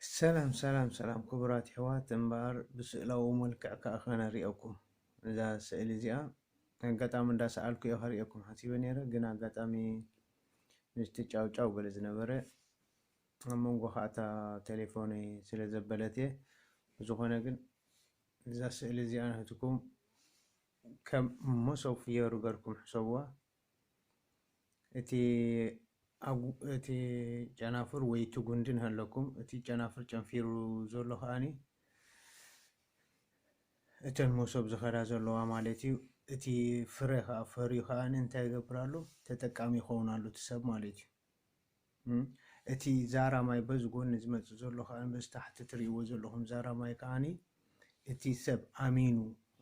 ሰላም ሰላም ሰላም ክቡራት ኣሕዋት፣ እምበኣር ብስእላዊ መልክዕ ከኣ ከነርእየኩም እዛ ስእሊ እዚኣ። ኣጋጣሚ እንዳሰኣልኩ እየ ከርእየኩም ሓሲበ ነይረ፣ ግን ኣጋጣሚ ምስቲ ጫውጫው ገለ ዝነበረ ኣብ መንጎ ከኣ እታ ቴሌፎነይ ስለ ዘበለት እየ። ብዝኾነ ግን እዛ ስእሊ እዚኣ ንህትኩም ከም መሶብ ፍዮሪ ገርኩም ሕሰብዋ። እቲ ኣጉ-፣ እቲ ጨናፍር ወይ እቲ ጉንዲ ንሃለኩም፣ እቲ ጨናፍር ጨንፊሩ ዘሎ ከኣኒ እተን መሶብ ዝኸዳ ዘለዋ ማለት እዩ። እቲ ፍረ ከኣ ፈርዩ ከኣኒ እንታይ ይገብር ኣሎ? ተጠቃሚ ይኸውን ኣሎ እቲ ሰብ ማለት እዩ። እም፣ እቲ ዛራ ማይ በዚ ጎኒ ዝመጽእ ዘሎ ከኣ በዚ ታሕቲ ትርእይዎ ዘለኹም ዛራ ማይ ከኣኒ እቲ ሰብ ኣሚኑ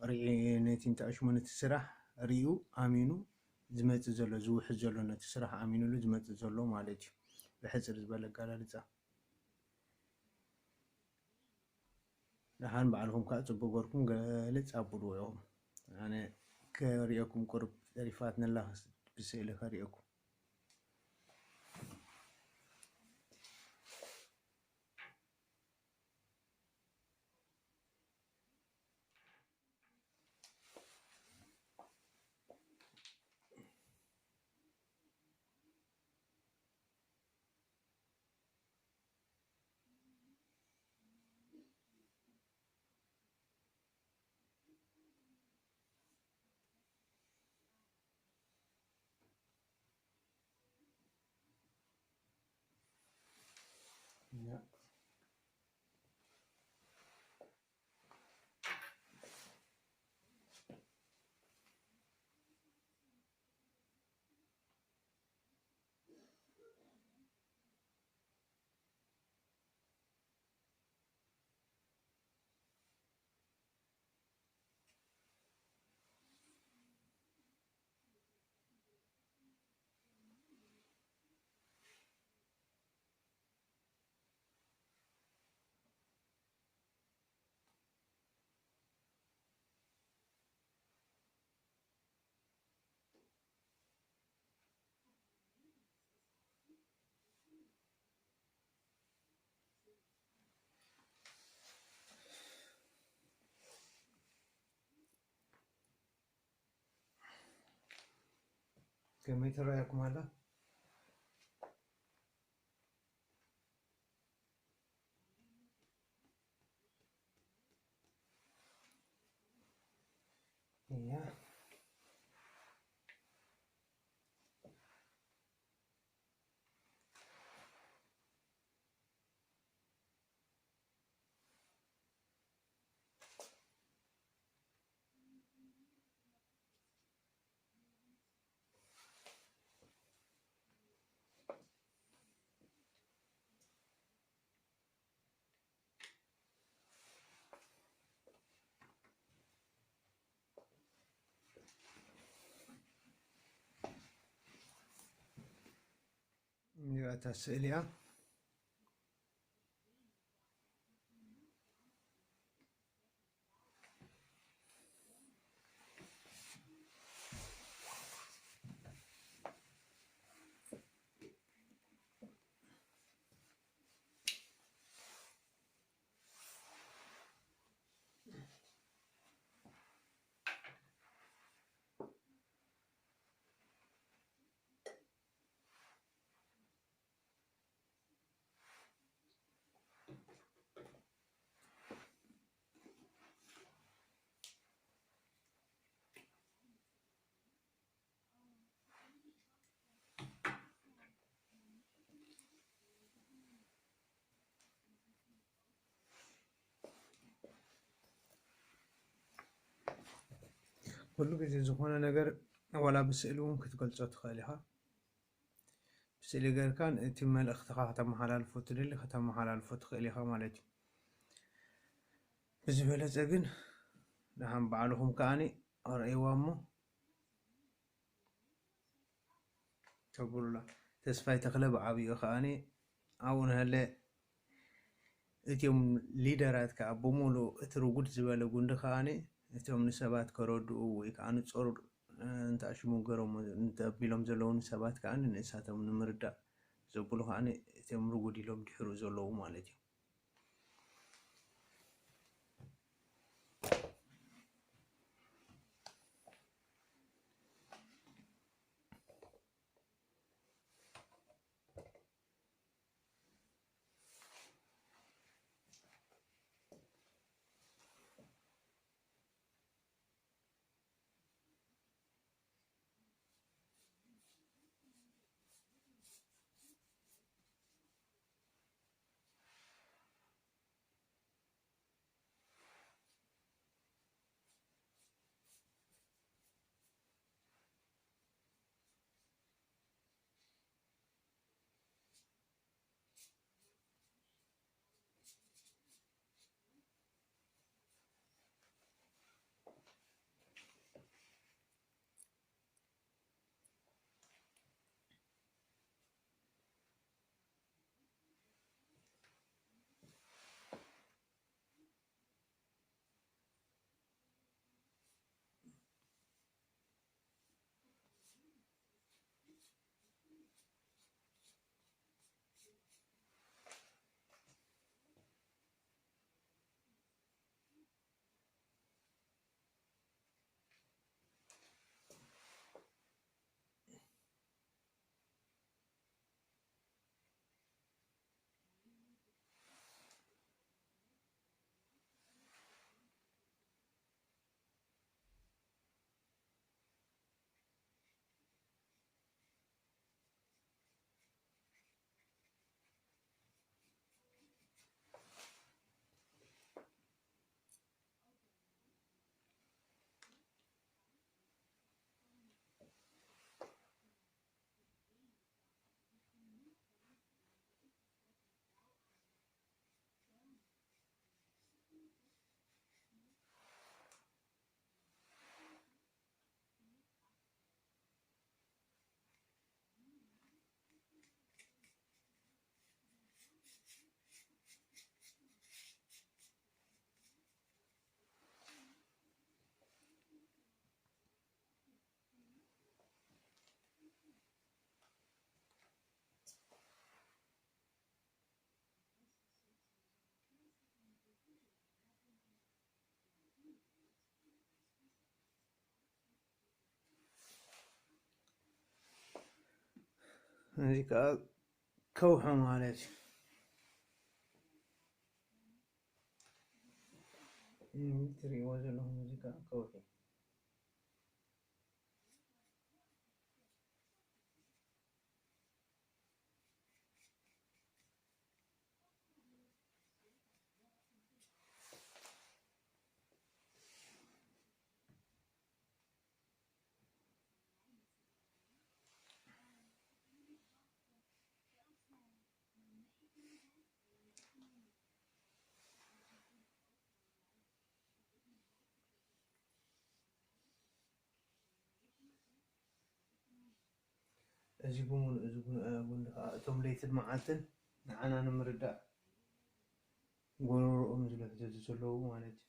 ርኢ-፣ ነቲ እንተኣሽሙ ነቲ ስራሕ ርእዩ ኣሚኑ ዝመጽእ ዘሎ፣ ዝውሕዝ ዘሎ፣ ነቲ ስራሕ ኣሚኑሉ ዝመጽእ ዘሎ ማለት እዩ። ብሕጽር ዝበለ ኣገላልጻ። ደሓን ባዕልኹም ከኣ ጽቡቕ ገርኩም ገልጽ ኣብልዎ ኢኹም። ኣነ ከርእየኩም ቁሩብ ተሪፋትኒ ኣላ ብስእሊ ከርእየኩም። Ja. ከመይ ትረኣየኩም ኣላ? እያ። እዚኣ እታ ስእሊ እያ። ኩሉ ግዜ ዝኾነ ነገር ዋላ ብስእሊ እውን ክትገልጾ ትኽእል ኢኻ። ብስእሊ ጌርካን እቲ መልእኽትኻ ከተመሓላልፎ ትደሊ ከተመሓላልፎ ትኽእል ኢኻ ማለት እዩ። ብዝበለጸ ግን ደሓን ባዕልኹም ከኣኒ ኣርእይዋ እሞ ተብሉላ። ተስፋይ ተኽለ ብዓብይኡ ከኣኒ ኣብኡ ንሃለ እቲኦም ሊደራት ከኣ ብምሉእ እቲ ርጉድ ዝበለ ጉንዲ ከኣኒ እቶም ንሰባት ከረድኡ ወይ ከኣ ንጾር እንተኣሽሙ ገሮም እንተኣቢሎም ዘለዉ ንሰባት ከኣ ንእሳቶም ንምርዳእ ዘብሉ ከኣ እቶም ርጉድ ኢሎም ድሕሩ ዘለዉ ማለት እዩ። እዚ ከዓ ከውሒ ማለት እዩ። እዚ ትሪእዎ ዘለኹም እዚ ከዓ ከውሒ። እዚ ብምሉእ እዚ ጉን-፣ እ፣ ጉንዲ ከዓ እቶም ለይትን መዓልትን ንዓና ንምርዳእ ጎረሮኦም ዝልሕትቱ ዘለዉ ማለት እዩ።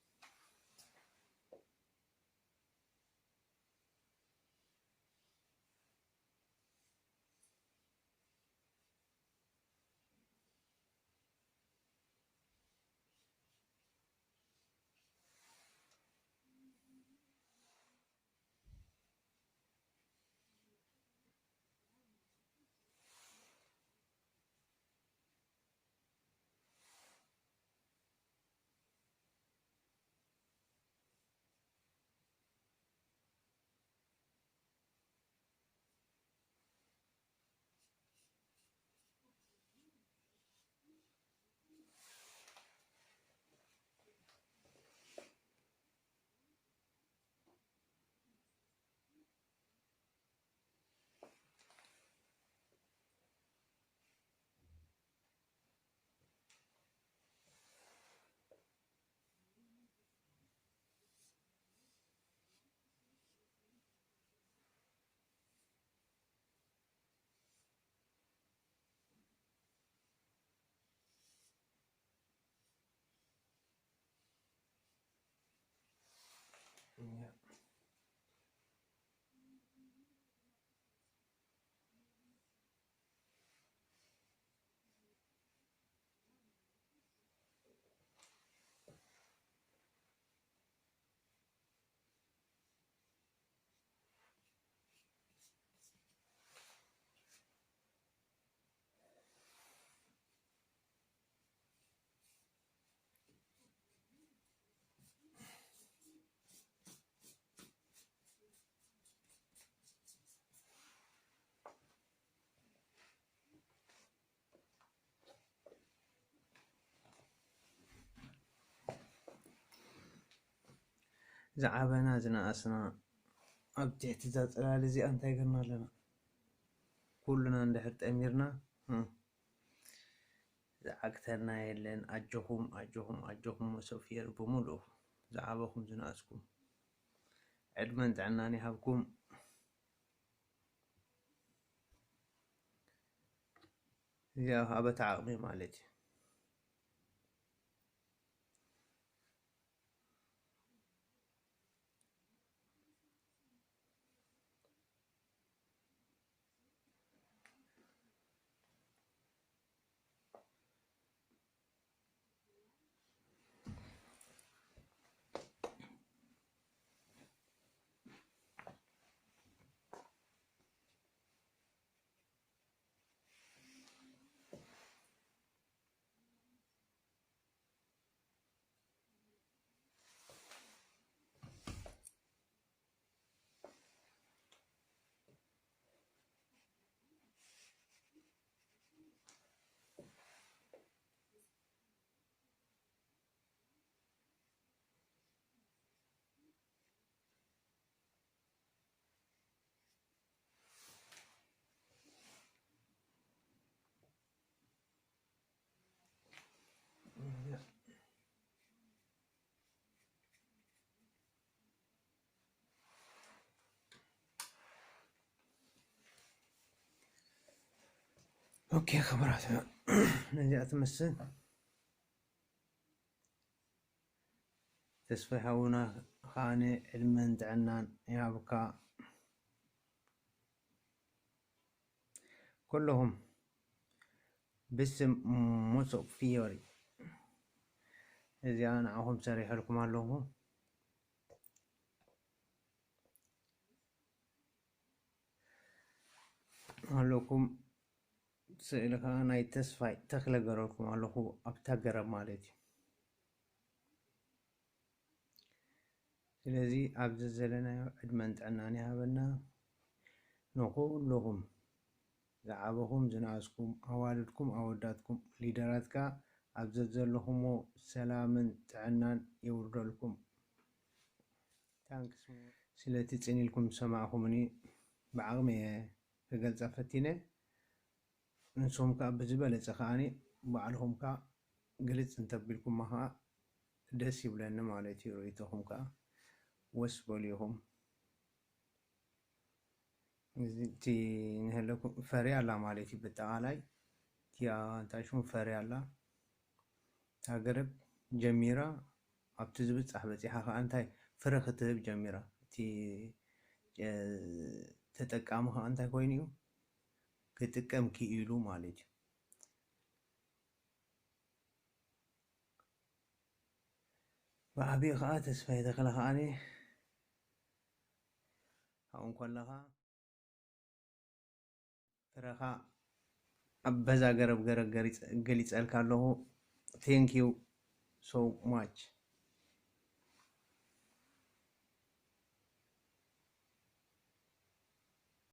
ዝዓበና ዝነኣስና ኣብ ትሕቲ እዛ ጽላል እዚኣ እንታይ ገርና ኣለና? ኩልና እንድሕር ጠሚርና፣ እ፣ ዝዓግተና የለን። ኣጆኹም፣ ኣጆኹም፣ ኣጆኹም መሶብ ፊየር ብምሉኡ ዝዓበኹም ዝነኣስኩም ዕድመን ጥዕናን ይሃብኩም። እዚኣ ከዓ በቲ ዓቕሚ ማለት እዩ። ኦኬ፣ ክቡራት፣ ነዚኣ ትመስል። ተስፋይ ሓውና ከዓኒ ዕድመን ጥዕናን ይሃብካ። ኩለኹም ብስም ሞሶብ ፊዮሪ እዚኣ ንዓኹም ሰሪሐልኩም ኣለኹ። ኣለኩም። ስእሊ ከዓ ናይ ተስፋይ ተክለ ገረልኩም ኣለኹ ኣብታ ገረብ ማለት እዩ። ስለዚ ኣብዚ ዘለናዮ ዕድመን ጥዕናን ይሃበና። ንኩልኹም ዝዓበኹም ዝነኣስኩም ኣዋልድኩም ኣወዳትኩም ሊደራት ከዓ ኣብ ዘዘለኹሞ ሰላምን ጥዕናን የውርደልኩም። ታንክስ ስለቲ ጽን ኢልኩም ዝሰማዕኹምኒ ብዓቕሚ እየ ክገልጻ ፈቲነ። ንስኹም ከዓ ብዝበለጸ ከዓኒ ባዕልኹም ከዓ ግልጽ እንተቢልኩማ ከዓ ደስ ይብለኒ ማለት እዩ። ርእይቶኹም ከዓ ወስ በሉ ኢኹም። እዚ እቲ ንህለኩም ፈርያ ኣላ ማለት እዩ። ብጠቓላይ እቲኣ እንታይ ሽሙ ፈርያ ኣላ። እታ ገረብ ጀሚራ ኣብቲ ዝብጻሕ በጺሓ ከዓ እንታይ ፍረ ክትህብ ጀሚራ። እቲ እ፣ ተጠቃሚ ከዓ እንታይ ኮይኑ እዩ ክጥቀም ክኢሉ ማለት እዩ። ብዓብዩ ከዓ ተስፋ የተክለ ከዓኒ ካብኡ እንከለኻ ፍረኻ ኣብ በዛ ገረብ ገረብ ገሪጸ- ገሊጸልካ ኣለኹ። Thank you so much።